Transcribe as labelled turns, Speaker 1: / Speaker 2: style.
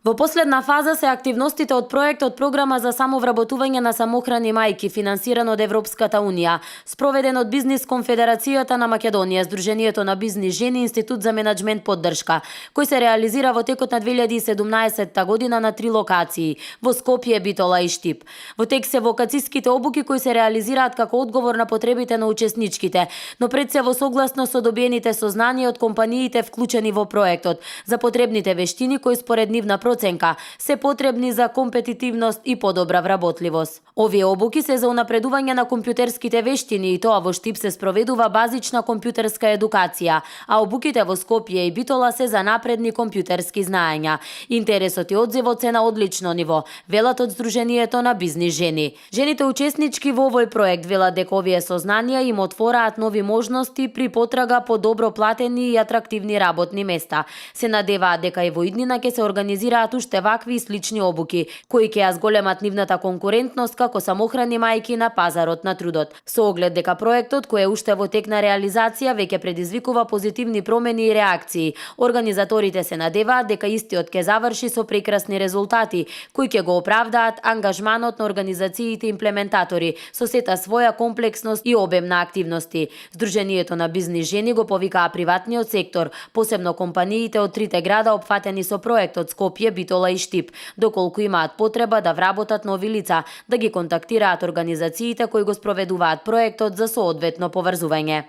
Speaker 1: Во последна фаза се активностите од проектот Програма за самовработување на самохрани мајки, финансиран од Европската Унија, спроведен од Бизнис Конфедерацијата на Македонија, Сдруженијето на бизнис жени и Институт за менаџмент поддршка, кој се реализира во текот на 2017 година на 3 локации – во Скопје, Битола и Штип. Во тек се вокацијските обуки кои се реализираат како одговор на потребите на учесничките, но пред се во согласно со добиените сознанија од компаниите вклучени во проектот за потребните вештини кои според нивна проценка се потребни за компетитивност и подобра вработливост. Овие обуки се за унапредување на компјутерските вештини и тоа во Штип се спроведува базична компјутерска едукација, а обуките во Скопје и Битола се за напредни компјутерски знаења. Интересот и одзивот се на одлично ниво, велат од Сдруженијето на бизнис жени. Жените учеснички во овој проект велат дека овие сознанија им отвораат нови можности при потрага по добро платени и атрактивни работни места. Се надеваат дека и во иднина ќе се организираат уште вакви и слични обуки, кои ќе ја зголемат нивната конкурентност како самохрани мајки на пазарот на трудот. Со оглед дека проектот, кој е уште во тек на реализација, веќе предизвикува позитивни промени и реакции, организаторите се надеваат дека истиот ќе заврши со прекрасни резултати, кои ќе го оправдаат ангажманот на организациите имплементатори со сета своја комплексност и обем на активности. Сдруженијето на бизнис жени го повикаа приватниот сектор, посебно компаниите од трите града опфатени со проектот Скопје, Битола и Штип, доколку имаат потреба да вработат нови лица, да ги контактираат организациите кои го спроведуваат проектот за соодветно поврзување.